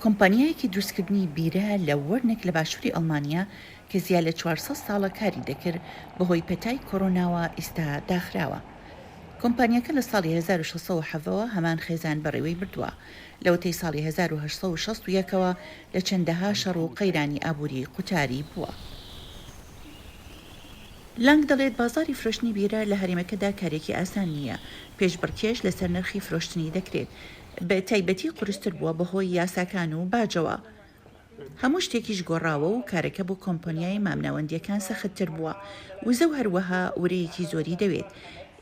کۆمپانیایەکی دروستکردنی بیرە لە وەرنک لە باشووری ئەڵمانیا کە زیاد لە 400 ساڵە کاری دەکرد، بەهۆی پەتای کۆرۆناوە ئیستا داخراوە. کۆمپانیاکە لە ساڵی 1617 ەوە هەمان خێزان بەڕێوەی بردووە، لەوەتەی ساڵی 1861 ەوە لە چەندەها شەڕ و قەیرانی ئابووری قوتاری بووە. لانگ دەڵێت بازاڕی فرۆشتنی بیرە لە هەرێمەکەدا کارێکی ئاسان نییە، پێشبڕکێش لەسەر نرخی فرۆشتنی دەکرێت، بە تایبەتی قورستر بووە بەهۆی یاساکان و باجەوە. هەموو شتێکیش گۆڕاوە و کارەکە بۆ کۆمپانیای مامناوەندییەکان سەختتر بووە، وزە و هەروەها ورەیەکی زۆری دەوێت.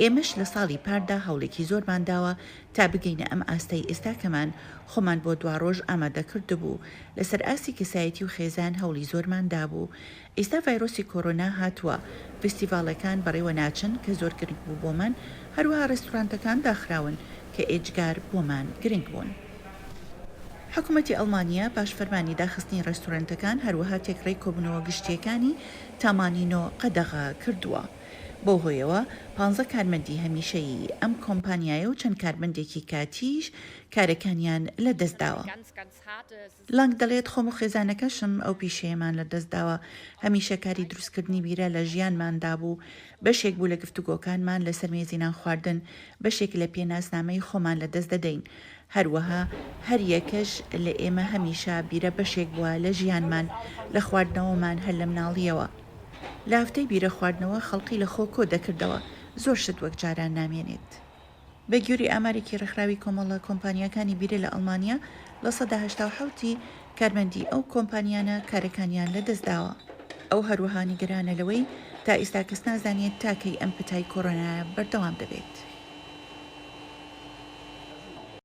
ئێمەش لە ساڵی پاردا هەوڵێکی زۆرمان داوە تا بگەینە ئەم ئاستەی ئێستاکەمان، خۆمان بۆ دواڕۆژ ئامادەکردبوو، لەسەر ئاستی کەسایەتی و خێزان هەوڵی زۆرمان دابوو. ئیستا ڤایرۆسی کۆرۆنا هاتووە، ڤیستیڤاڵەکان بەڕێوە ناچن کە زۆر گرنگ بوو بۆمان، هەروەها ڕێستورانتەکان داخراون کە ئێجگار بۆمان گرنگ بوون. حکومەتی ئەڵمانیا پاش فەرمانی داخستنی ڕێستورانتەکان هەروەها تێکڕای کۆبوونەوە گشتییەکانی تا مانگی نۆ قەدەغە کردووە. بەو هۆیەوە پانزە کارمەندی هەمیشەیی ئەم کۆمپانیایە و چەند کارمەندێکی کاتییش کارەکانیان لەدەستداوە. لانگ دەڵێت، خۆم و خێزانەکەشم ئەو پیشەیەمان لەدەستداوە، هەمیشە کاری دروستکردنی بیرە لە ژیانماندا بوو، بەشێک بوو لە گفتوگۆکانمان لەسەر مێزی نانخواردن، بەشێک لە پێناسنامەی خۆمان لەدەست دەدەین، هەروەها هەریەکەش لە ئێمە هەمیشە بیرە بەشێک بووە لە ژیانمان، لە خواردنەوەمان هەر لە مناڵییەوە. لە هەفتەی بیرە خواردنەوە خەڵقی لە خۆ کۆ دەکردەوە، زۆر شت وەک جاران نامێنێت. بە گوێرەی ئامارێکی ڕێکخراوی کۆمەڵە کۆمپانیاکانی بیرە لە ئەڵمانیا، 87% ی کارمەندی ئەو کۆمپانیانە کارەکانیان لەدەستداوە. ئەو هەروەها نیگەرانە لەوەی تا ئیستا کەس نازانێت تا کەی ئەم پەتای کۆرۆنایە بەردەوام دەبێت.